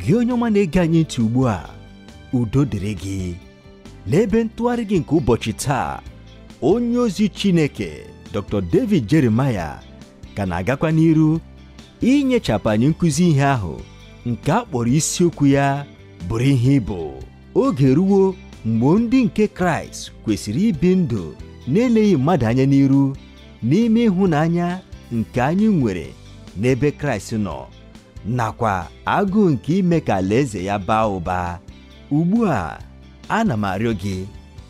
Gị onye ọma na-ege anyị ntị ugbu a, udo dịrị gị. N'ebe ntụgharị gị nke ụbọchị taa, onye ozi Chineke Dr. David Jeremiah ka na-agakwa n'iru inyechapụ anyị nkụzi ihe ahụ nke a kpọrọ isiokwu ya bụrụ ihe ịbụ. Oge ruwo mgbe ndị nke Kraịst kwesịrị ibi ndụ na-eleghị mmadụ anya n'iru n'ime ịhụnanya nke anyị nwere n'ebe Kraịst nọ nakwa agụụ nke ime ka alaeze ya baa ụba. Ugbu a, ana m arịọ gị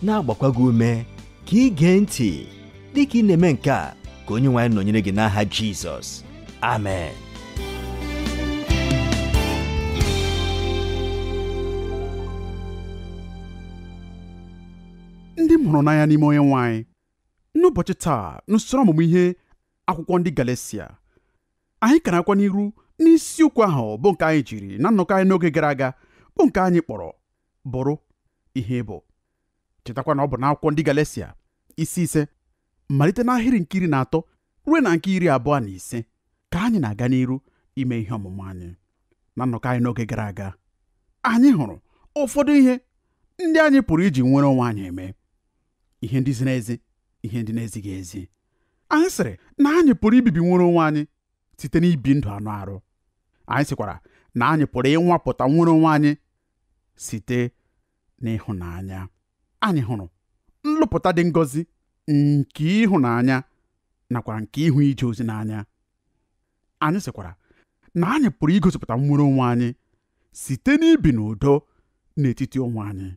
na-agbakwa gị ume ka ị gee ntị dịka ị na-eme nke a, ka onye nwe anyị nọnyere gị n'aha Jizọs. Amen. Ndị m hụrụ n'anya n'ime onye nwe anyị, n'ụbọchị taa n'usoro ọmụmụ ihe akwụkwọ ndị Galesia, anyị ka na-akwa n'iru n'isiokwu ahụ bụ nke anyị jiri na nnọkọ anyị n'oge gara aga, bụ nke anyị kpọrọ bụrụ ihe bụ. Chetakwa na ọ bụ n'akwụkwọ ndị Galesia isi 5 malite n'ahịrị nke 13 ruo na nke 25 ka anyị na-aga n'iru ime ihe ọmụmụ anyị. Na nnọkọ anyị n'oge gara aga, anyị hụrụ ụfọdụ ihe ndị anyị pụrụ iji nwere onwe anyị eme, ihe ndị ziri ezi, ihe ndị na-ezighị ezi. Anyị sịrị na anyị pụrụ ibibi nwere onwe anyị site n'ibi ndụ anụ arụ. Anyị sịkwara na anyị pụrụ ịnwapụta nwere onwe anyị site n'ịhụnanya. Anyị hụrụ nlụpụta dị ngọzi nke ịhụnanya nakwa nke ịhụ ije ozi n'anya. Anyị sịkwara na anyị pụrụ igosipụta nwere onwe anyị site n'ibi n'udo n'etiti onwe anyị.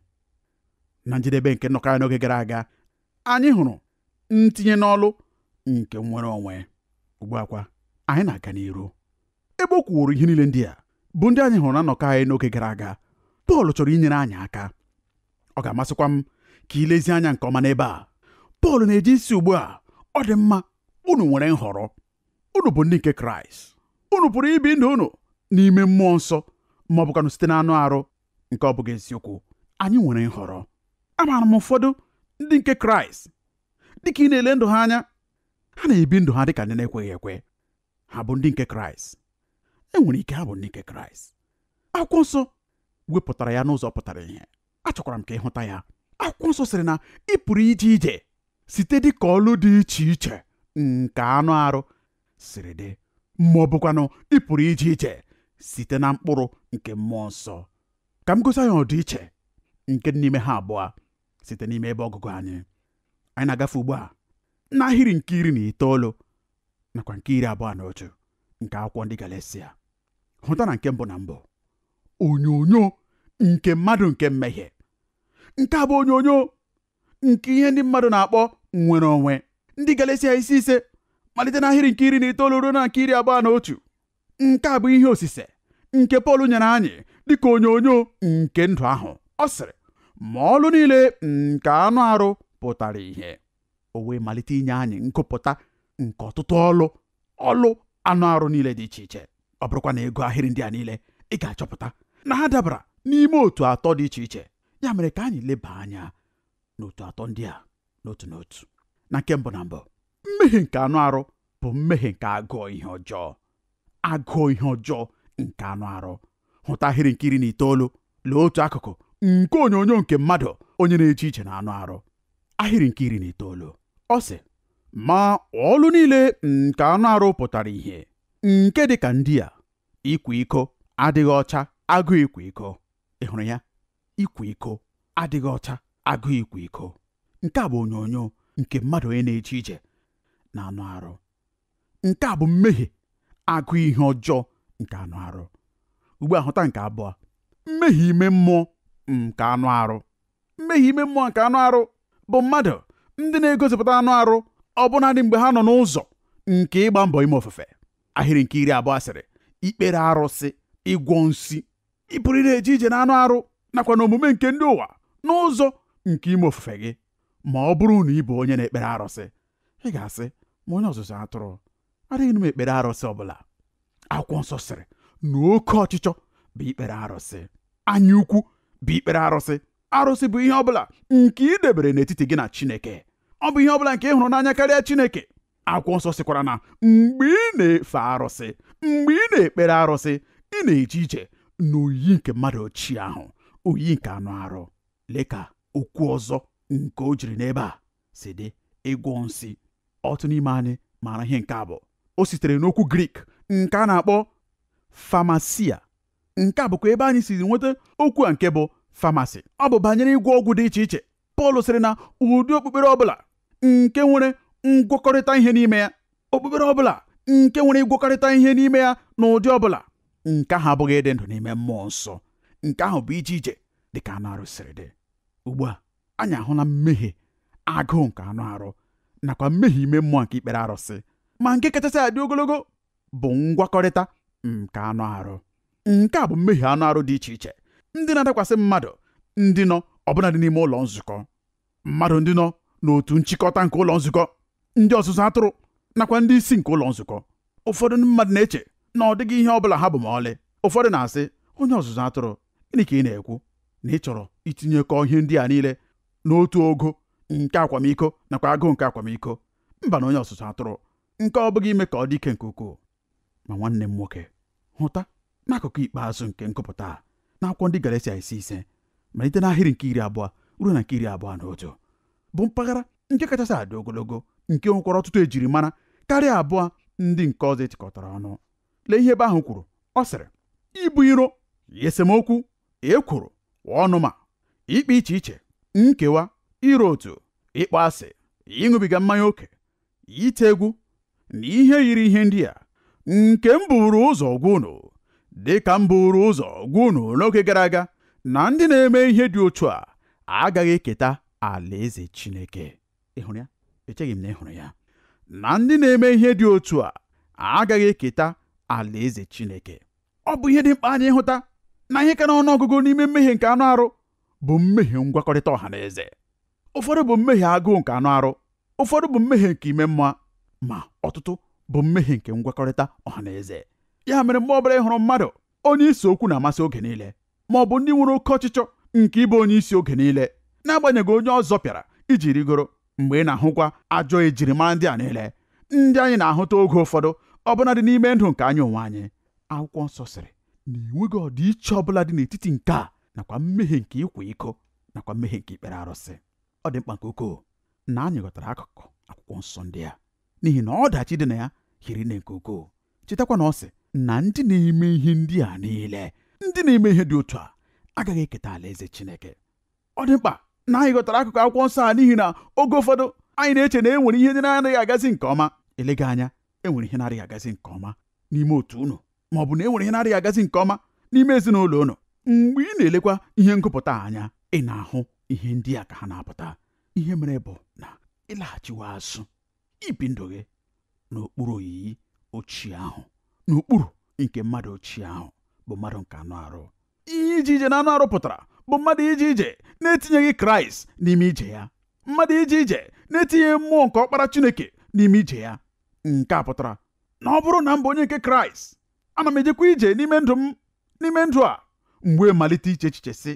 Na njedebe nke nnọkọ anyị n'oge gara aga, anyị hụrụ ntinye n'ọlụ nke nwere onwe. Ugbu a kwa, anyị na-aga n'iru. Ebe o kwuworo ihe niile ndị a bụ ndị anyị hụrụ na nnọkọ anyị n'oge gara aga, Pọl chọrọ inyere anyị aka. Ọ ga-amasịkwa m ka ilezi anya nke ọma n'ebe a. Pọl na-eji isi ugbu a, ọ dị mma, unu nwere nhọrọ. Unu bụ ndị nke Kraịst. Unu pụrụ ibi ndụ unu n'ime mmụọ nsọ ma ọ bụkwanụ site n'anụ arụ, nke ọ bụghị eziokwu. Anyị nwere nhọrọ. Amaara m ụfọdụ ndị nke Kraịst, dịka ị na-ele ndụ ha anya, ha na-ebi ndụ ha dịka ndị na-ekweghị ekwe. Ha bụ ndị nke Kraịst. E nwere ike ha bụ ndị nke Kraịst. Akwụkwọ nsọ wepụtara ya n'ụzọ pụtara ihe. Achọkwara m ka ịhụta ya. Akwụkwọ nsọ sịrị na ị pụrụ ije ije site dịka ọlụ dị iche iche nke anụ arụ siri dị, ma ọ bụkwanụ ị pụrụ ije ije site na mkpụrụ nke mmụọ nsọ. Ka m gosi anyị ọdịiche nke dị n'ime ha abụọ site n'ime ebe ọgụgụ anyị. Anyị na-agafe ugbu a n'ahịrị nke 19 nakwa nke 21 nke akwụkwọ ndị Galesia. Hụta na nke mbụ na mbụ, onyonyo nke mmadụ nke mmehie. Nke a bụ onyonyo nke ihe ndị mmadụ na-akpọ nwere onwe. Ndị Galesia isi 5 malite n'ahịrị nke 19 ruo na nke 21. Nke a bụ ihe osise nke Pọl nyere anyị dịka onyonyo nke ndụ ahụ. Ọ sịrị, ma ọlụ niile nke anụ arụ pụtara ihe. O wee malite inye anyị ngụpụta nke ọtụtụ ọlụ anụ arụ niile dị iche iche. Ọ bụrụkwa na ego ahịrị ndị a niile, ị ga-achọpụta na ha dabara n'ime otu atọ dị iche iche. Ya mere ka anyị leba anya n'otu atọ ndị a n'otu n'otu. Na nke mbụ na mbụ, mmehie nke anụ arụ bụ mmehie nke agụụ ihe ọjọọ. Agụụ ihe ọjọọ nke anụ arụ. Hụta ahịrị nke 19, lee otu akụkụ nke onyonyo nke mmadụ onye na-eje ije na anụ arụ. Ahịrị nke 19, ọ sị, ma ọlụ niile nke anụ arụ pụtara ihe, nke dị ka ndị a: ịkwa iko, adịghị ọcha, agụụ ịkwa iko. Ị hụrụ ya? Ịkwa iko, adịghị ọcha, agụụ ịkwa iko. Nke a bụ onyonyo nke mmadụ onye na-eje ije na anụ arụ. Nke a bụ mmehie agụụ ihe ọjọọ nke anụ arụ. Ugbu a hụta nke abụọ, mmehie ime mmụọ nke anụ arụ. Mmehie ime mmụọ nke anụ arụ bụ mmadụ ndị na-egosipụta anụ arụ ọbụnadị mgbe ha nọ n'ụzọ nke ịgba mbọ ime ofufe. Ahịrị nke 20 sịrị, ikpere arụsị, ịgwọ nsị. Ị pụrụ na-eje ije na anụ arụ nakwa n'omume nke ndị ụwa n'ụzọ nke ime ofufe gị. Ma ọ bụrụ na ị bụ onye na-ekpere arụsị, ị ga-asị, ma onye ọzụzụ atụrụ, adịghị m ekpere arụsị ọbụla. Akwụkwọ nsọ sịrị na oke ọchịchọ bụ ikpere arụsị, anya ukwu bụ ikpere arụsị. Arụsị bụ ihe ọbụla nke ị debere n'etiti gị na Chineke. Ọ bụ ihe ọbụla nke ị hụrụ n'anya karịa Chineke. Akwụkwọ nsọ sịkwara na mgbe ị na-efe arụsị, mgbe ị na-ekpere arụsị, ị na-eje ije na oyiyi nke mmadụ ochie ahụ, oyiyi nke anụ arụ. Lee ka okwu ọzọ nke o jiri n'ebe a si dị, ịgwọ nsị. Ọtụtụ n'ime anyị maara ihe nke a bụ. O sitere n'okwu Grik nke a na-akpọ famasia. Nke a bụkwa ebe anyị siri nweta okwu a nke bụ famasi. Ọ bụ banyere ịgwọ ọgwụ dị iche iche. Pọl sịrị na ụdị okpukpere ọbụla nke nwere ngwakọrịta ihe n'ime ya, okpukpere ọbụla nke nwere ịgwakọrịta ihe n'ime ya na ụdị ọbụla, nke ahụ abụghị ịdị ndụ n'ime mmụọ nsọ. Nke ahụ bụ ije ije dị ka anụ arụ siri dị. Ugbu a anyị ahụla mmehie agụụ nke anụ arụ nakwa mmehie ime mmụọ nke ikpere arụsị, ma nke kachasị adị ogologo bụ ngwakọrịta nke anụ arụ. Nke a bụ mmehie anụ arụ dị iche iche ndị na-adakwasị mmadụ ndị nọ ọbụnadị n'ime ụlọ nzukọ, mmadụ ndị nọ n'otu nchịkọta nke ụlọ nzukọ, ndị ọzụzụ atụrụ nakwa ndị isi nke ụlọ nzukọ. Ụfọdụ mmadụ na-eche na ọ dịghị ihe ọ bụla ha bụ ma ọlị. Ụfọdụ na-asị, onye ọzụzụ atụrụ, gịnị ka ị na-ekwu na ị chọrọ itinyekọ ihe ndị a niile n'otu ogo nke akwamiko nakwa agụụ nke akwamiko? Mba, na onye ọzụzụ atụrụ, nke ọ bụghị ime ka ọ dị ike nke ukwuu. Ma nwanne m nwoke, hụta n'akụkụ ikpeazụ nke nkụpụta a n'akwụkwọ ndị Galatia isi 5 malite n'ahịrị nke 20 ruo na nke 21, bụ mpaghara nke kachasị adị ogologo, nke nwekwara ọtụtụ ejirimara karịa abụọ ndị nke ọzọ etikọtara ọnụ. Lee ihe ebe ahụ kwuru. Ọ sịrị, ibu iro, esemokwu, ekworo, ọnụma, ikpe iche iche, nkewa, iro otu, ịkpọ asị, ịṅụbiga mmanya ókè, ite egwu na ihe yiri ihe ndị a, nke m buru ụzọ gwa unu, dị ka m buru ụzọ gwa unu n'oge gara aga, na ndị na-eme ihe dị otu a agaghị eketa alaeze Chineke. Ị hụrụ ya? Echeghị m na ị hụrụ ya. Na ndị na-eme ihe dị otu a agaghị eketa alaeze Chineke. Ọ bụ ihe dị mkpa anyị ịhụta na ihe ka n'ọnụọgụgụ n'ime mmehie nke anụ arụ bụ mmehie ngwakọrịta ọha na eze. Ụfọdụ bụ mmehie agụụ nke anụ arụ, ụfọdụ bụ mmehie nke ime mmụọ, ma ọtụtụ bụ mmehie nke ngwakọrịta ọha na eze. Ya mere mgbe ọbụla ị hụrụ mmadụ onye isi okwu na-amasị oge niile, ma ọ bụ ndị nwere oke ọchịchọ nke ịbụ onye isi oge niile, n'agbanyeghị onye ọzọ pịara iji rigoro, mgbe ị na-ahụkwa ajọ ejirimara ndị a niile ndị anyị na-ahụta oge ụfọdụ ọbụna dị n'ime ndụ nke anyị onwe anyị, akwụkwọ nsọ sịrị na enweghị ọdịiche ọbụla dị n'etiti nke a nakwa mmehie nke ịkwa iko nakwa mmehie nke ikpere arụsị. Ọ dị mkpa nke ukwuu na anyị ghọtara akụkụ akwụkwọ nsọ ndị a, n'ihi na ọdachi dị na ya hiri nne nke ukwuu. Chetakwa na ọ sị na ndị na-eme ihe ndị a niile, ndị na-eme ihe dị otu a, agaghị eketa alaeze Chineke. Ọ dị mkpa na anyị ghọtara akụkụ akwụkwọ nsọ a, n'ihi na oge ụfọdụ anyị na-eche na e nwere ihe ndị na-anaghị agazi nke ọma. Eleghị anya e nwere ihe na-adịghị agazi nke ọma n'ime otu unu, ma ọ bụ na e nwere ihe na-adịghị agazi nke ọma n'ime ezinụlọ unu. Mgbe ị na-elekwa ihe ngụpụta anya, ị na-ahụ ihe ndị a ka ha na-apụta. Ihe mere bụ na ịlaghachiwa azụ ibi ndụ gị n'okpuru oyiyi ochie ahụ, n'okpuru nke mmadụ ochie ahụ bụ mmadụ nke anụ arụ. Ihe ije ije na anụ arụ pụtara bụ mmadụ ije ije na-etinyeghị Kraịst n'ime ije ya, mmadụ ije ije na-etinyeghị mmụọ nke ọkpara Chineke n'ime ije ya. Nke a pụtara na ọ bụrụ na m bụ onye nke Kraịst, ana m ejekwa ije n'ime ndụ m, n'ime ndụ a, mgbe malite iche echiche sị,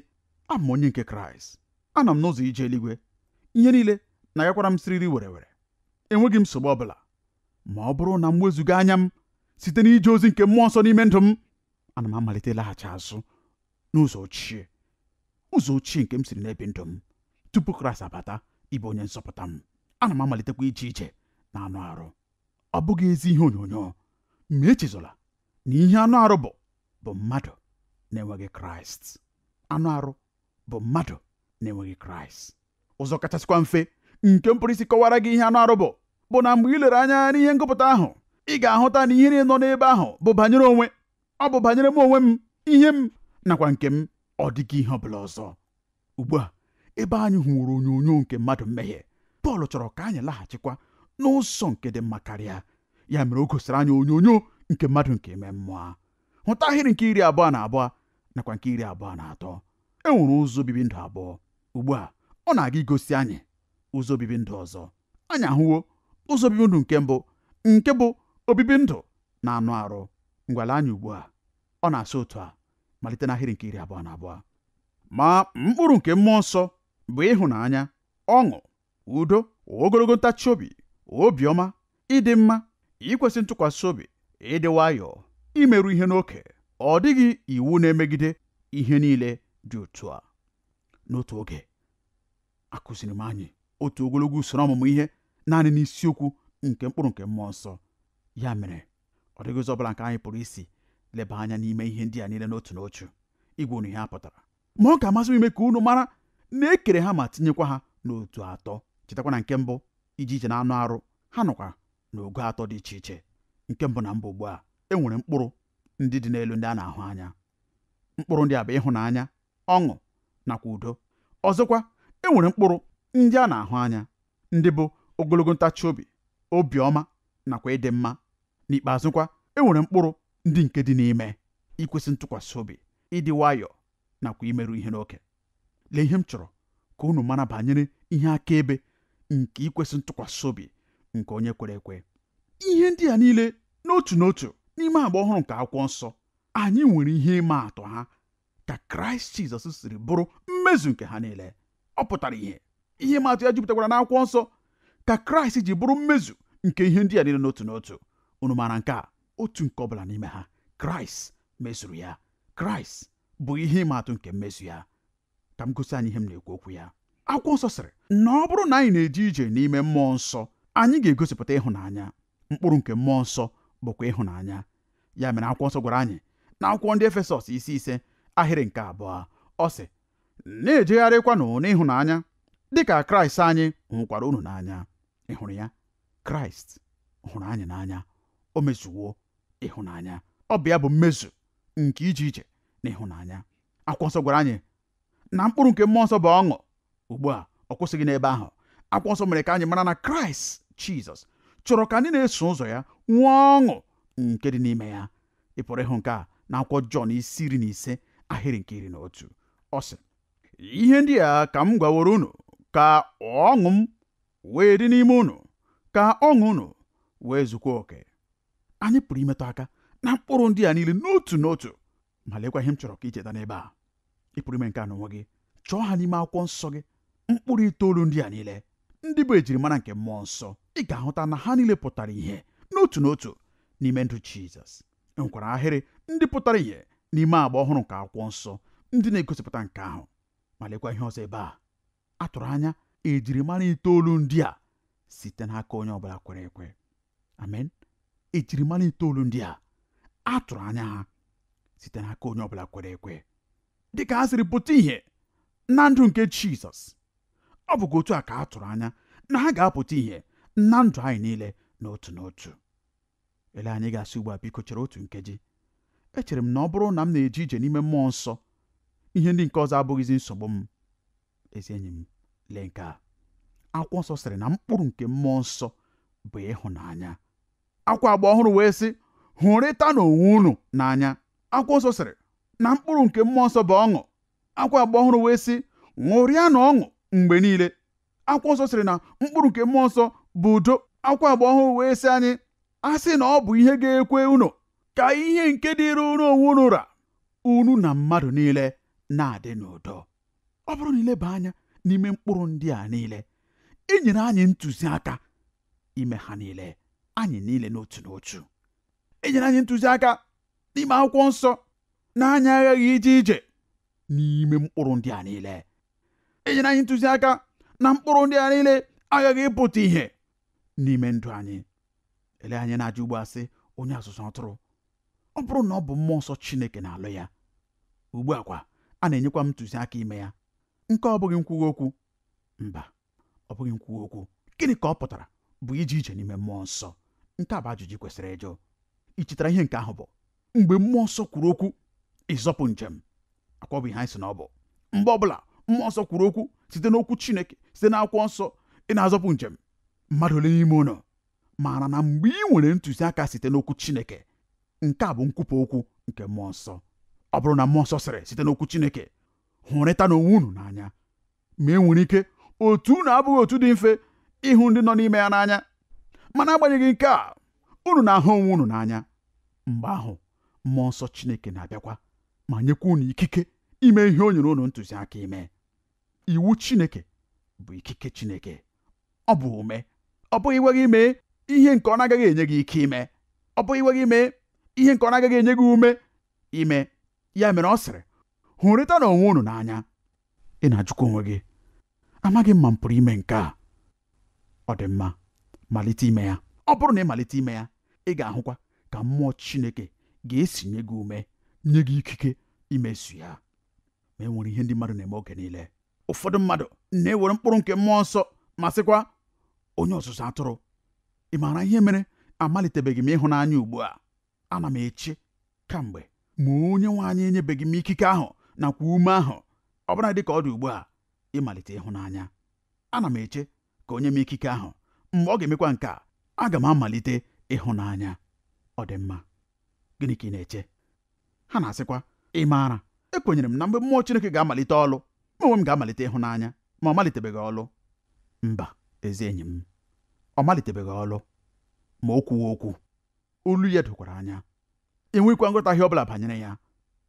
abụ m onye nke Kraịst, ana m n'ụzọ ije eluigwe, ihe niile na-agakwara m siriri were were, enweghị m nsogbu ọbụla. Ma ọ bụrụ na m wezuga anya m site n'ije ozi nke mmụọ nsọ n'ime ndụ m, ana m amalite ịlaghachi azụ n'ụzọ ochie, ụzọ ochie nke m siri n'ebi ndụ m tupu Kraịst abata ịbụ onye nzọpụta m. Ana m amalitekwa ije ije na anụ arụ. Ọ bụghị ezi ihe onyonyo, ma echezola na ihe anụ arụ bụ mmadụ na-enweghị Kraịst. Anụ arụ bụ mmadụ na-enweghị Kraịst. Ụzọ kachasịkwa mfe nke m pụrụ isi kọwara gị ihe anụ arụ bụ na mgbe ị lere anya n'ihe ngụpụta ahụ, ị ga-ahụta na ihe niile nọ n'ebe ahụ bụ banyere onwe. Ọ bụ banyere m onwe m, ihe m nakwa nke m, ọ dịghị ihe ọbụla ọzọ. Ugbu a, ebe anyị hụrụ onyonyo nke mmadụ mmehie, Pọl chọrọ ka anyị laghachikwa n'ụzọ nke dị mma karịa. Ya mere o gosiri anyị onyonyo nke mmadụ nke ime mmụọ. Hụta ahịrị nke 22 nakwa nke 23. E nwere ụzọ obibi ndụ abụọ. Ugbu a, ọ na-aga igosi anyị ụzọ obibi ndụ ọzọ. Anyị ahụwo ụzọ obibi ndụ nke mbụ, nke bụ obibi ndụ na anụ arụ. Ngwala anyị ugbu a, ọ na-asị otu a, malite n'ahịrị nke 22. Ma mkpụrụ nke mmụọ nsọ bụ ịhụnanya, ọṅụ, udo, ogologo ntachi obi, obiọma, ịdị mma, ikwesị ntụkwasị obi, ịdị nwayọọ, imerụ ihe n'oke, Ọ dịghị iwu na-emegide ihe niile dị otu a. N'otu oge akụziri m anyị otu ogologo usoro ọmụmụ ihe naanị n'isiokwu nke mkpụrụ nke mmụọ nsọ. Ya mere ọ dịghị ụzọ ọbụla nke anyị pụrụ isi leba anya n'ime ihe ndị a niile n'otu n'otu igwe unu ihe a pụtara. Ma ọ ga-amasị m ime ka unu mara na e kere ha ma tinyekwa ha n'otu atọ. Chetakwa na nke mbụ, ije ije na anụ arụ ha nọkwa n'ogo atọ dị iche iche. Nke mbụ na mbụ ugbu a, e nwere mkpụrụ ndị dị n'elu ndị a na-ahụ anya. Mkpụrụ ndị a bụ ịhụnanya, ọṅụ nakwa udo. Ọzọkwa, e nwere mkpụrụ ndị a na-ahụ anya ndị bụ ogologo ntachi obi, obiọma nakwa ịdị mma. N'ikpeazụkwa, e nwere mkpụrụ ndị nke dị n'ime, ikwesị ntụkwasị obi, ịdị nwayọọ nakwa imerụ ihe n'oke. Lee ihe m chọrọ ka unu mara banyere ihe akaebe nke ikwesị ntụkwasị obi nke onye kwere ekwe. Ihe ndị a niile n'otu n'otu n'ime agba ọhụrụ nke akwụkwọ nsọ, anyị nwere ihe ịma atụ ha ka Kraịst Jizọs siri bụrụ mmezu nke ha niile. Ọ pụtara ihe ihe ịma atụ ya jupụtakwara n'akwụkwọ nsọ ka Kraịst ji bụrụ mmezu nke ihe ndị a niile n'otu n'otu. Unu maara nke a, otu nke ọbụla n'ime ha Kraịst mezuru ya. Kraịst bụ ihe ịma atụ nke mmezu ya. Ka m gosi anyị ihe m na-ekwu okwu ya. Akwụkwọ nsọ sịrị na ọ bụrụ na anyị na-eje ije n'ime mmụọ nsọ, anyị ga-egosipụta ịhụnanya. Mkpụrụ nke mmụọ nsọ bụkwa ịhụnanya. Ya mere akwụkwọ nsọ gwara anyị na akwụkwọ ndị Efesọs isi 5 ahịrị nke 2, ọ sị, na-ejegharịkwanụ n'ịhụnanya dịka Kraịst anyị hụkwara unu n'anya. Ị hụrụ ya? Kraịst hụrụ anyị n'anya. O mezuwo ịhụnanya. Ọ bụ ya bụ mmezu nke ije ije na ịhụnanya. Akwụkwọ nsọ gwara anyị na mkpụrụ nke mmụọ nsọ bụ ọṅụ. Ugbu a ọ kwụsịghị n'ebe ahụ. Akwụkwọ nsọ mere ka anyị mara na Kraịst Jizọs chọrọ ka anyị na-eso ụzọ ya nwee ọṅụ nke dị n'ime ya. Ị pụrụ ịhụ nke a na akwụkwọ Jọn isi 15 ahịrị nke 11. Ọ sị, ihe ndị a ka m gwaworo unu ka ọṅụ m wee dị n'ime unu, ka ọṅụ unu wee zukwa oke. Anyị pụrụ imetụ aka na mkpụrụ ndị a niile n'otu n'otu. Ma lekwa ihe m chọrọ ka i cheta n'ebe a. Ị pụrụ ime nke a n'onwe gị. Chọọ ha n'ime akwụkwọ nsọ gị, mkpụrụ 9 ndị a niile ndị bụ ejirimara nke mmụọ nsọ. Ị ga-ahụta na ha niile pụtara ihe n'otu n'otu n'ime ndụ Jizọs. E nwekwara ahịrị ndị pụtara ihe n'ime agba ọhụrụ nke akwụkwọ nsọ ndị na-egosipụta nke ahụ. Ma lekwa ihe ọzọ ebe a. A tụrụ anya ejirimara 9 ndị a site n'aka onye ọbụla kwere ekwe. Amen. Ejirimara 9 ndị a a tụrụ anya ha site n'aka onye ọbụla kwere ekwe, dịka ha siri pụta ihe na ndụ nke Jizọs. Ọ bụkwa otu a ka a tụrụ anya na ha ga-apụta ihe na ndụ anyị niile n'otu n'otu. Ele anyị ga-asị ugbu a, biko chere otu nkeji. Echere m na ọ bụrụ na m na-eje ije n'ime mmụọ nsọ, ihe ndị nke ọzọ abụghịzi nsogbu m. Ezi enyi m, lee nke a. Akwụkwọ nsọ sịrị na mkpụrụ nke mmụọ nsọ bụ ịhụnanya. Akwa agba ọhụrụ wee sị, hụrịta n'onwe unu n'anya. Akwụkwọ nsọ sịrị na mkpụrụ nke mmụọ nsọ bụ ọṅụ. Akwa agba ọhụrụ wee sị, ṅụrịa na ọṅụ mgbe niile. Akwụkwọ nsọ sịrị na mkpụrụ nke mmụọ nsọ bụ udo. Akwa agba ọhụrụ wee sị anyị, a sị na ọ bụ ihe ga-ekwe unu ka ihe nke dịrị unu onwe unu ra, unu na mmadụ niile na-adị n'udo. Ọ bụrụ na ileba anya n'ime mkpụrụ ndị a niile, e nyere anyị ntụziaka ime ha niile, anyị niile n'otu n'otu. E nyere anyị ntụziaka n'ime akwụkwọ nsọ na anyị aghaghị ije ije n'ime mkpụrụ ndị a niile. E nyere anyị ntụziaka na mkpụrụ ndị a niile aghaghị ịpụta ihe n'ime ndụ anyị. Ele anyị na-ajụ ugbu a sị, onye azụzụ atụrụ, ọ bụrụ na ọ bụ mmụọ nsọ Chineke na-alụ ya, ugbu a kwa a na-enyekwa m ntụziaka ime ya, nke ọ bụghị nkwuwa okwu? Mba, ọ bụghị nkwuwa okwu. Gịnị ka ọ pụtara bụ ije ije n'ime mmụọ nsọ? Nke a bụ ajụjụ kwesịrị ịjụ. Ị chetara ihe nke ahụ bụ mgbe mmụọ nsọ kwuru okwu, ịzọpụ njem. Akwa bụ ihe anyị sị na ọ bụ. Mgbe ọbụla mmụọ nsọ kwuru okwu site n'okwu Chineke, site n'akwụkwọ nsọ, ị na-azọpụ njem. Mmadụ ole n'ime unu maara na mgbe ị nwere ntụziaka site n'okwu Chineke, nke a bụ nkwupụ okwu nke mmụọ nsọ. Ọ bụrụ na mmụọ nsọ sịrị site n'okwu Chineke, hụrịta n'onwe unu n'anya, ma e nwere ike otu unu abụghị otu dị mfe ịhụ ndị nọ n'ime ya n'anya, mana agbanyeghị nke a, unu na-ahụ onwe unu n'anya. Mgbe ahụ mmụọ nsọ Chineke na-abịakwa ma nyekwa unu ikike ime ihe o nyere unu ntụziaka ime. Iwu Chineke bụ ikike Chineke. Ọ bụ ume. Ọ bụghị iwe gị ime ihe nke ọ na-agaghị enye gị ike ime. Ọ bụghị iwe gị ime ihe nke ọ na-agaghị enye gị ume ime. Ya mere ọ sịrị, hụrịta na onwe unu n'anya. Ị na-ajụkwa onwe gị, amaghị m ma m pụrụ ime nke a. Ọ dị mma, malite ime ya. Ọ bụrụ na ị malite ime ya, ị ga-ahụkwa ka mmụọ Chineke ga-esinye gị ume, nye gị ikike imezu ya. Ma e nwere ihe ndị mmadụ na-eme oge niile. Ụfọdụ mmadụ na-ewere mkpụrụ nke mmụọ nsọ ma sịkwa, onye ọzụzụ atụrụ, ị maara ihe mere amalitebeghị m ịhụnanya ugbu a? Ana m eche kamgbe ma onye nwe anyị enyebeghị m ikike ahụ nakwa ume ahụ, ọbụna dị ka ọ dị ugbu a, ịmalite ịhụnanya. Ana m eche ka onye m ikike ahụ. Mgbe ọ ga-emekwa nke a, aga m amalite ịhụnanya. Ọ dị mma, gịnị ka ị na-eche? Ha na-asịkwa, ị maara, ekwenyere m na mgbe mmụọ Chineke ga-amalite ọlụ, m onwe m ga-amalite ịhụnanya, ma ọ malitebeghị ọlụ. Mba, ezi enyi m, ọ malitebeghị ọlụ, ma o kwuo okwu, olu ya dokwara anya. Enwekwa nghọtahie ọbụla banyere ya.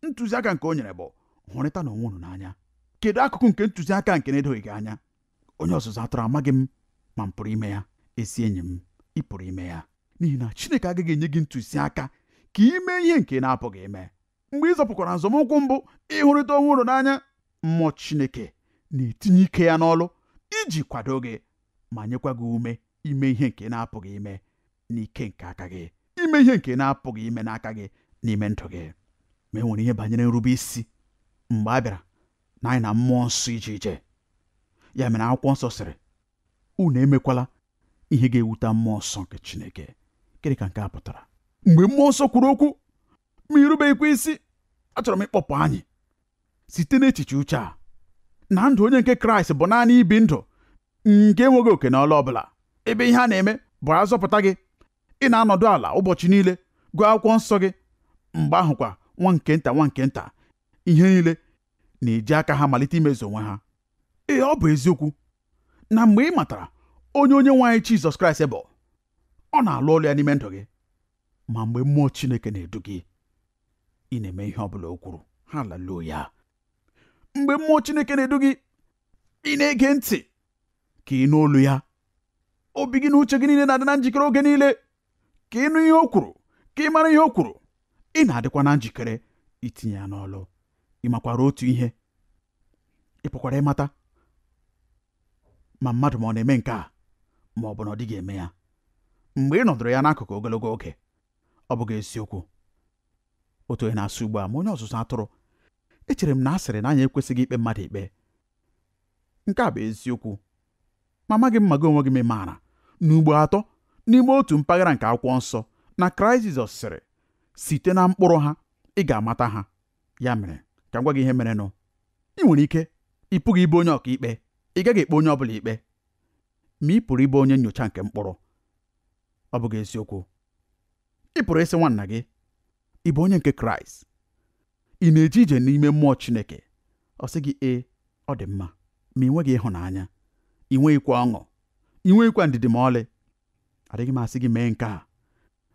Ntụziaka nke o nyere bụ, hụrịta na onwe unu n'anya. Kedu akụkụ nke ntụziaka nke na-edoghị gị anya? Onye ọzụzụ atụrụ, amaghị m ma m pụrụ ime ya. Ezi enyi m, ị pụrụ ime ya, n'ihi na Chineke agaghị enye gị ntụziaka ka ị mee ihe nke na-apụghị ime. Mgbe ị zọpụkwara nzọmụkwụ mbụ ịhụrịta onwe unu n'anya, mmụọ Chineke na-etinye ike ya n'ọlụ iji kwado gị ma nyekwa gị ume ime ihe nke na-apụghị ime n'ike nke aka gị, ime ihe nke na-apụghị ime n'aka gị n'ime ndụ gị. Ma e nwere ihe banyere nrube isi mgbe a bịara na anyị na mmụọ nsọ ije ije. Ya mere akwụkwọ nsọ sịrị, unu emekwala ihe ga-ewute mmụọ nsọ nke Chineke. Gịnị ka nke a pụtara? Mgbe mmụọ nsọ kwuru okwu ma irubeghịkwa isi, achọrọ m ịkpọpụ anyị site n'echiche uche a na ndụ onye nke Kraịst bụ naanị ibi ndụ nke enweghị oke n'ọlụ ọbụla, ebe ihe a na-eme bụ azọpụta gị. Ị na-anọdụ ala ụbọchị niile gụọ akwụkwọ nsọ gị, mgbe ahụkwa nwa nke nta nwa nke nta ihe niile na-eji aka ha malite imezu onwe ha. Ee, ọ bụ eziokwu na mgbe ị matara onye onye nwe anyị Jizọs Kraịst bụ, ọ na-alụ ọlụ ya n'ime ndụ gị. Ma mgbe mmụọ Chineke na-edu gị, ị na-eme ihe ọ bụla o kwuru. Haleluya! Mgbe mmụọ Chineke na-edu gị, ị na-ege ntị ka ị nụ olu ya. Obi gị na uche gị niile na-adị na njikere oge niile ka ị nụ ihe o kwuru, ka ị mara ihe o kwuru. Ị na-adịkwa na njikere itinye ya n'ọlụ. Ị makwara otu ihe, ị pụkwara ịmata ma mmadụ ma ọ na-eme nke a ma ọ bụ na ọ dịghị eme ya mgbe ị nọdụrụ ya n'akụkụ ogologo oge. Ọ bụghị eziokwu. Otu onye na-asụ ugbu a, ma onye ọzụzụ atụrụ, echere m na a sịrị na anyị ekwesịghị ikpe mmadụ ikpe. Nke a bụ eziokwu, ma amaghị m ma gị onwe gị ma ị maara na ugbo atọ n'ime otu mpaghara nke akwụkwọ nsọ na Kraịst Jizọs sịrị, site na mkpụrụ ha ị ga-amata ha. Ya mere ka m gwa gị ihe merenụ. Ị nwere ike ị pụghị ịbụ onye ọkaikpe, ị gaghị ekpe onye ọbụla ikpe, ma ị pụrụ ịbụ onye nyocha nke mkpụrụ. Ọ bụghị eziokwu. Ị pụrụ ịsị nwanna gị, ị bụ onye nke Kraịst, ị na-eje ije n'ime mmụọ Chineke. Ọ sị gị, ee, ọ dị mma, ma ị nweghị ịhụnanya, ị nweghịkwa ọṅụ, ị nweghịkwa ndidi ma ọlị. Adịghị m asị gị mee nke a,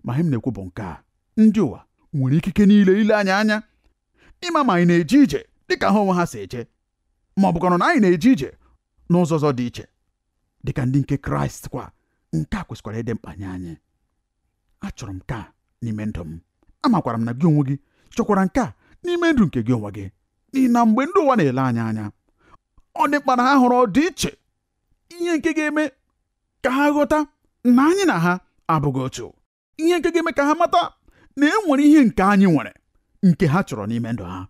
ma ihe m na-ekwu bụ nke a: ndị ụwa nwere ikike niile ile anyị anya ịma ma anyị na-eje ije dịka ha onwe ha si eje, ma ọ bụkwanụ na anyị na-eje ije n'ụzọ ọzọ dị iche dịka ndị nke Kraịst kwa. Nke a kwesịkwara ịdị mkpa nye anyị. Achọrọ m nke a n'ime ndụ m. Amakwara m na gị onwe gị chọkwara nke a n'ime ndụ nke gị onwe gị, n'ihi na mgbe ndị ụwa na-ele anyị anya, ọ dị mkpa na ha hụrụ ọdịiche, ihe nke ga-eme ka ha ghọta na anyị na ha abụghị otu, ihe nke ga-eme ka ha mata na e nwere ihe nke anyị nwere nke ha chọrọ n'ime ndụ ha.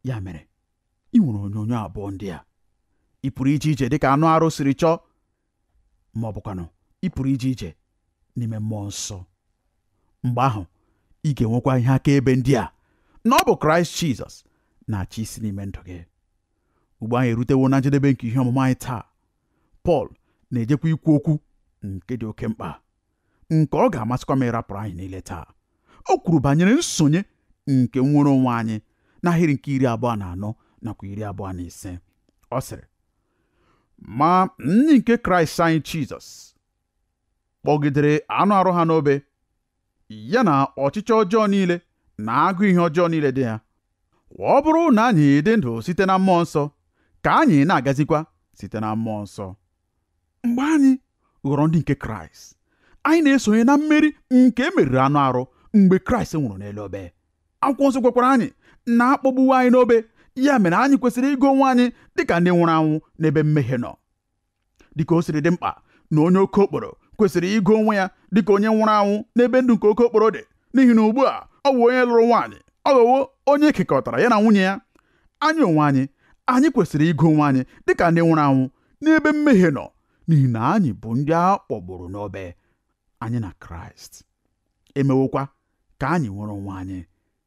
Ya mere, ị nwere onyonyo abụọ ndị a. Ị pụrụ ije ije dịka anụ arụ siri chọọ, ma ọ bụkwanụ ị pụrụ ije ije n'ime mmụọ nsọ. Mgbe ahụ ị ga-enwekwa ihe akaebe ndị a na ọ bụ Kraịst Jizọs na-achị isi n'ime ndụ gị. Ugbu anyị erutewo na njedebe nke ihe ọmụmụ anyị taa. Pọl na-ejekwa ikwu okwu nke dị oke mkpa, nke ọ ga-amasịkwa m ịrapụrụ anyị niile taa. O kwuru banyere nsonye nke nnwere onwe anyị n'ahịrị nke 24 nakwa 25. Ọ sịrị, ma ndị nke Kraịst anyị Jizọs kpọgidere anụ arụ ha n'obe, ya na ọchịchọ ọjọọ niile na agụ ihe ọjọọ niile dị ha. Ọ bụrụ na anyị dị ndụ site na mmụọ nsọ, ka anyị na-agazikwa site na mmụọ nsọ. Mgbe anyị ghọrọ ndị nke Kraịst, anyị na-esonye na mmeri nke e meriri anụ arụ mgbe Kraịst nwụrụ n'elu obe. Akwụkwọ nsọ gwakwara anyị na akpọgbuwo anyị n'obe, ya mere anyị kwesịrị ịgụ onwe anyị dịka ndị nwụrụ anwụ n'ebe mmehie nọ. Dịka o siri dị mkpa na onye oke okporo kwesịrị ịgụ onwe ya dịka onye nwụrụ anwụ n'ebe ndụ nke oke okporo dị, n'ihi na ugbu a ọ bụ onye lụrụ nwaanyị, ọ ghọwo onye ekekọtara ya na nwunye ya. Anyị onwe anyị, anyị kwesịrị ịgụ onwe anyị dịka ndị nwụrụ anwụ n'ebe mmehie nọ, n'ihi na anyị bụ ndị a kpọgburu n'obe anyị na Kraịst. Emewokwa ka anyị nwere onwe anyị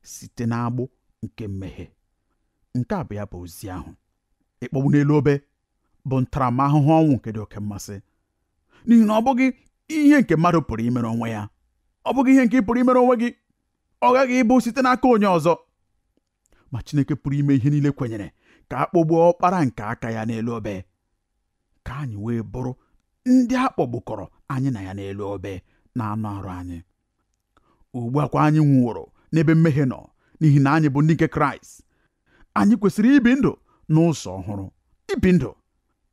site n'agbụ nke mmehie. Nke a bụ ya bụ ozi ahụ. Ịkpọgbu n'elu obe bụ ntaramahụhụ ọnwụ nke dị oke mmasị, n'ihi na ọ bụghị ihe nke mmadụ pụrụ imere onwe ya. Ọ bụghị ihe nke ị pụrụ imere onwe gị. Ọ ghaghị ịbụ site n'aka onye ọzọ. Ma Chineke pụrụ ime ihe niile kwenyere ka a kpọgbuo ọkpara nke aka ya n'elu obe, ka anyị wee bụrụ ndị a kpọgbukọrọ anyị na ya n'elu obe na anụ arụ anyị. Ugbu a kwa anyị nwụrụ n'ebe mmehie nọ, n'ihi na anyị bụ ndị nke Kraịst. Anyị kwesịrị ibi ndụ n'ụzọ ọhụrụ, ibi ndụ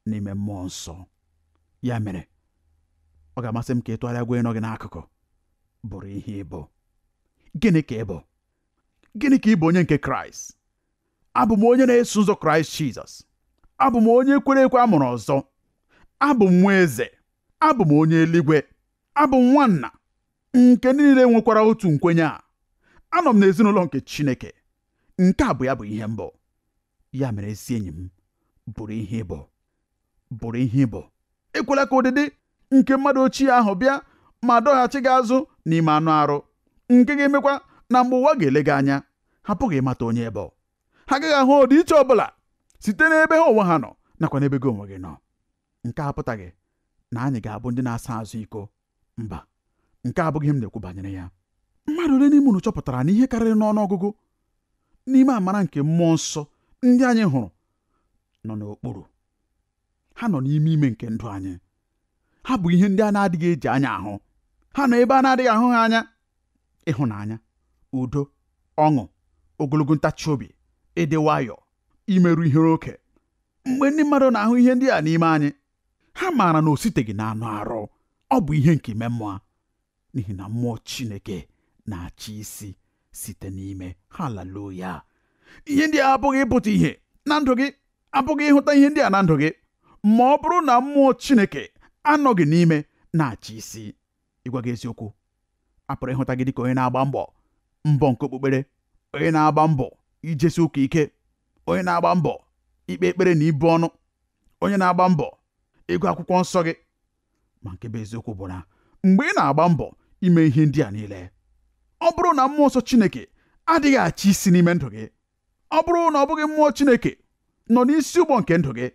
n'ime mmụọ nsọ. Ya mere, ọ ga-amasị m ka ị tụgharịa gwa ịnọ gị n'akụkụ, bụrụ ihe ịbụ. Gịnị ka ị bụ? Gịnị ka ị bụ onye nke Kraịst? Abụ m onye na-eso ụzọ Kraịst Jizọs. Abụ m onye kwere ekwe a mụrụ ọzọ. Abụ m nwa eze. Abụ m onye eluigwe. Abụ m nwanna nke ndị niile nwekwara otu nkwenye a. Anọ m n'ezinụlọ nke Chineke. Nke a bụ ya bụ ihe mbụ. Ya mere ezi enyi m, bụrụ ihe ịbụ. Bụrụ ihe ịbụ. Ekwela ka ụdịdị nke mmadụ ochie ahụ bịa ma dọghachi gị azụ n'ime anụ arụ, nke ga-emekwa na mgbe ụwa ga-ele gị anya, ha pụghị ịmata onye bụ. Ha agaghị ahụ ọdịiche ọbụla site n'ebe ha onwe ha nọ nakwa n'ebe gị onwe gị nọ. Nke a apụtaghị na anyị ga-abụ ndị na-asa azụ iko. Mba, nke abụghị m na-ekwu banyere ya. Mmadụ ole n'ime unu chọpụtara na ihe karịrị n'ọnụọgụgụ n'ime amara nke mmụọ nsọ ndị anyị hụrụ nọ n'okpuru? Ha nọ n'ime ime nke ndụ anyị. Ha bụ ihe ndị a na-adịghị eji anya ahụ. Ha nọ ebe a na-adịghị ahụ ha anya. Ịhụnanya, udo, ọṅụ, ogologo ntachi obi, ịdị nwayọọ, imerụ ihere oke. Mgbe ndị mmadụ na-ahụ ihe ndị a n'ime anyị, ha maara na o siteghị n'anụ arụ. Ọ bụ ihe nke ime mmụọ, n'ihi na mmụọ Chineke na-achị isi site n'ime. Haleluya! Ihe ndị a abụghị ịpụta ihe na ndụ gị, abụghị ịhụta ihe ndị a na ndụ gị, ma ọ bụrụ na mmụọ Chineke anọghị n'ime na-achị isi. Ịgwa gị eziokwu, a pụrụ ịhụta gị dịka onye na-agba mbọ, mbọ nke okpukpere, onye na-agba mbọ ijesi ụka ike, onye na-agba mbọ ikpe ekpere na ibu ọnụ, onye na-agba mbọ ịgụ akwụkwọ nsọ gị. Ma nke bụ eziokwu bụ na mgbe ị na-agba mbọ ime ihe ndị a niile, ọ bụrụ na mmụọ nsọ Chineke adịghị achị isi n'ime ndụ gị, ọ bụrụ na ọ bụghị mmụọ Chineke nọ n'isi ụgbọ nke ndụ gị,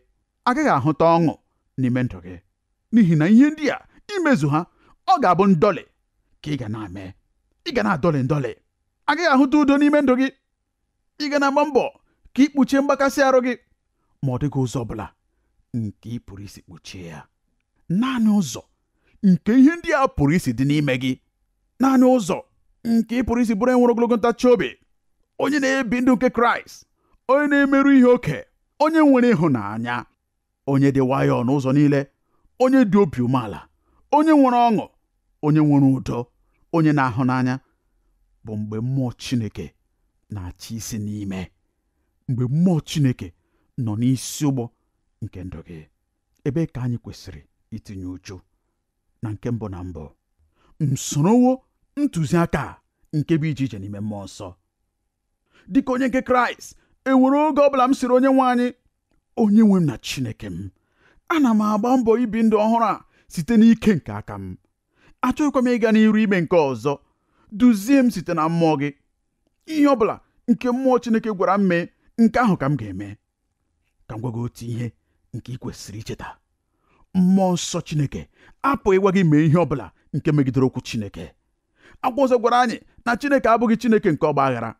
agaghị ahụta ọṅụ n'ime ndụ gị. N'ihi na ihe ndị a imezu ha, ọ ga-abụ ndọlị ka ị ga na-eme. Ị ga na-adọlị ndọlị, agaghị ahụta udo n'ime ndụ gị. Ị ga na-agba mbọ ka ị kpuchie mgbakasị arụ gị, ma ọ dịghị ụzọ ọbụla nke ị pụrụ isi kpuchie ya. Naanị ụzọ nke ihe ndị a pụrụ isi dị n'ime gị, naanị ụzọ nke ị pụrụ isi bụrụ enwere ogologo ntachi obi, onye na-ebi ndụ nke Kraịst, onye na-emerụ ihe oke, onye nwere ịhụnanya, onye dị nwayọọ n'ụzọ niile, onye dị obi umeala, onye nwere ọṅụ, onye nwere udo, onye na-ahụ n'anya, bụ mgbe mmụọ Chineke na-achị isi n'ime, mgbe mmụọ Chineke nọ n'isi ụgbọ nke ndụ gị. Ebe ka anyị kwesịrị itinye uchu na nke mbụ na mbụ, nsorowo ntụziaka nke bụ ije ije n'ime mmụọ nsọ. Dịka onye nke Kraịst, enwere oge ọbụla m sịrị onye nwe anyị, onye nwe m na Chineke m, ana m agba mbọ ibi ndụ ọhụrụ a site n'ike nke aka m. Achọghịkwa m ịga n'iru ime nke ọzọ. Duzie m site na mmụọ gị. Ihe ọbụla nke mmụọ Chineke gwara m mee, nke ahụ ka m ga-eme. Ka m gwa gị otu ihe nke ị kwesịrị icheta. Mmụọ nsọ Chineke apụghị ịgwa gị mee ihe ọbụla nke megidere okwu Chineke. Akwụkwọ nsọ gwara anyị na Chineke abụghị Chineke nke ọgba aghara.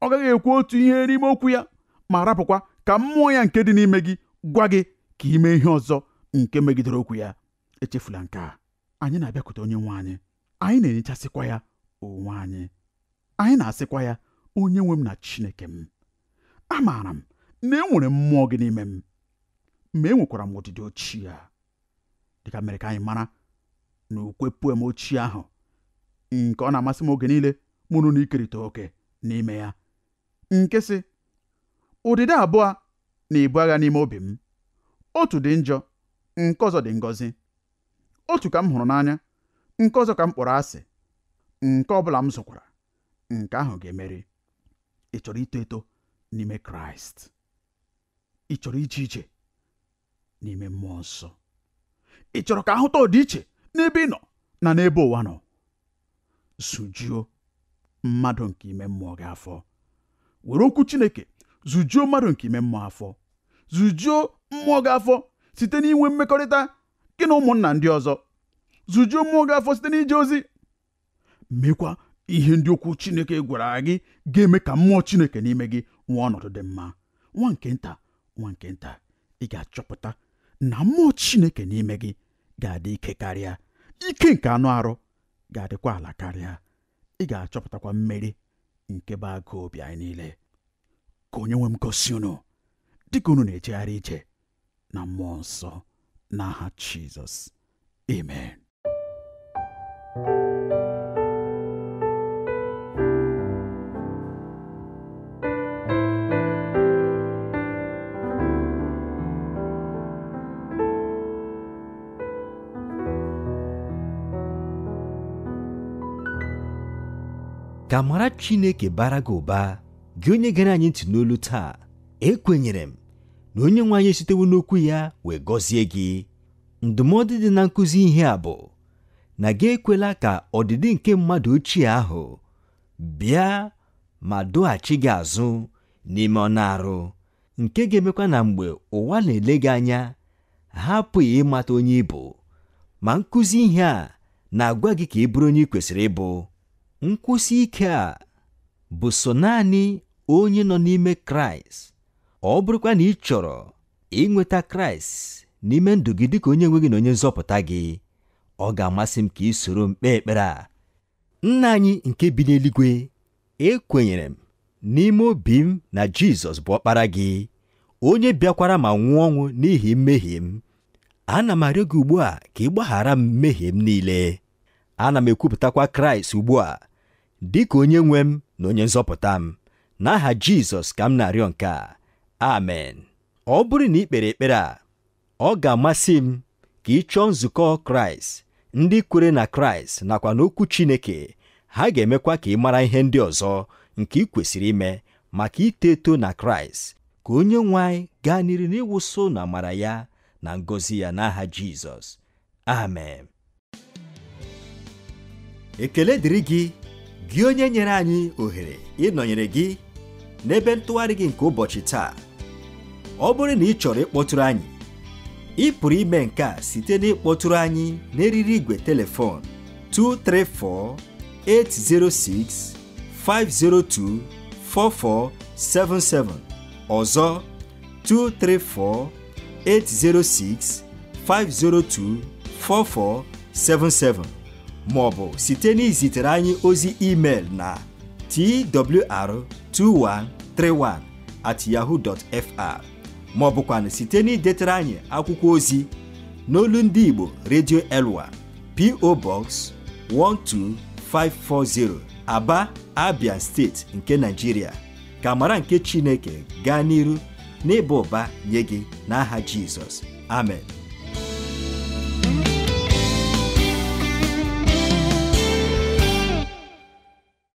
Ọ gaghị ekwu otu ihe n'ime okwu ya ma rapụkwa ka mmụọ ya nke dị n'ime gị gwa gị ka ime ihe ọzọ nke megidere okwu ya. Echefula nke a. Anyị na-abịakwute onye nwe anyị, anyị na-enyechasịkwa ya onwe anyị. Anyị na-asịkwa ya, onye nwe m na Chineke m, amaara m na enwere mmụọ gị n'ime m, ma enwekwara m ọdịdị ochie a. Dịka mere ka anyị mara na ukwe poem ochie ahụ nke ọ na-amasị m oge niile mụrụ na ikerịta oke n'ime ya, nke sị, ụdịdị abụọ na-ebu agha n'ime obi m, otu dị njọ, nke ọzọ dị ngọzi. Otu ka m hụrụ n'anya, nke ọzọ ka m kpọrọ asị. Nke ọ bụla m zụkwara, nke ahụ ga-emeri. Ị chọrọ ito eto n'ime Kraịst? Ị chọrọ ije ije n'ime mmụọ nsọ? Ị chọrọ ka ahụta ọdịiche n'ebe ị nọ na n'ebe ụwa nọ? Zụjuo mmadụ nke ime mmụọ gị afọ. Were okwu Chineke zụjuo mmadụ nke ime mmụọ afọ. Zụjuo mmụọ gị afọ site n'inwe mmekọrịta gị na ụmụnna ndị ọzọ. Zụjuo mmụọ gị afọ site n'ije ozi. Mekwa ihe ndị okwu Chineke gwara gị ga-eme ka mmụọ Chineke n'ime gị nwee ọnọdụ dị mma. Nwa nke nta, nwa nke nta, ị ga-achọpụta na mmụọ Chineke n'ime gị ga-adị ike karịa. Ike nke anụ arụ ga-adịkwa ala karịa. Ị ga-achọpụtakwa mmeri nke bụ agụụ obi anyị niile. Ka onye nwe m gosi unu dịka unu na-ejegharị ije na mmụọ nsọ n'aha Jizọs. Amen. Ka amara Chineke bara gị ụba, gị onye gere anyị ntị n'olu taa. Ekwenyere m na onye nwe anyị esitewo n'okwu ya wee gọzie gị. Ndụmọdụ dị na nkụzi ihe a bụ na gị ekwela ka ọdịdị nke mmadụ ochie ahụ bịa ma dọghachi gị azụ n'ime ọnụ arụ, nke ga-emekwa na mgbe ụwa na-ele gị anya ha apụghị ịmata onye ị bụ. Ma nkụzi ihe a na-agwa gị ka ị bụrụ onye ị kwesịrị ịbụ. Nkwụsị ike a bụ so naanị onye nọ n'ime Kraịst. Ọ bụrụkwa na ị chọrọ inweta Kraịst n'ime ndụ gị dịka onye nwe gị na onye nzọpụta gị, ọ ga-amasị m ka ị soro m kpee ekpere a. Nna anyị nke bi n'eluigwe, ekwenyere m n'ime obi m na Jizọs bụ ọkpara gị, onye bịakwara ma nwụọ ọnwụ n'ihi mmehie m. Ana m arịọ gị ugbu a ka ị gbaghara m mmehie m niile. Ana m ekwupụtakwa Kraịst ugbu a dịka onye nwe m na onye nzọpụta m. N'aha Jizọs ka m na-arịọ nke a. Amen. Ọ bụrụ na ị kpere ekpere a, ọ ga-amasị m ka ị chọọ nzukọ Kraịst, ndị kwere na Kraịst nakwa n'okwu Chineke. Ha ga-emekwa ka ị mara ihe ndị ọzọ nke ị kwesịrị ime maka ito eto na Kraịst. Ka onye nwe anyị gaa n'iru n'ịwụso na amara ya na ngọzi ya n'aha Jizọs. Amen. Ekele dịrị gị, gị onye nyere anyị ohere ịnọnyere gị n'ebe ntụgharị gị nke ụbọchị taa. Ọ bụrụ na ị chọrọ ịkpọtụrụ anyị, ị pụrụ ime nke a site n'ịkpọtụrụ anyị n'eriri igwe telefon 234 806 502 4477. Ọzọ 234 806 502 4477, ma ọ bụ site n'izitere anyị ozi email na twr2131@yahoo.fr, ma ọ bụkwanụ site n'idetere anyị akwụkwọ ozi n'olu ndị Igbo Radio Elwa, P.O. Box 12540, Aba, Abia Steeti nke Nigeria. Ka amara nke Chineke gaa n'iru n'ịba ụba nye gị n'aha Jizọs. Amen.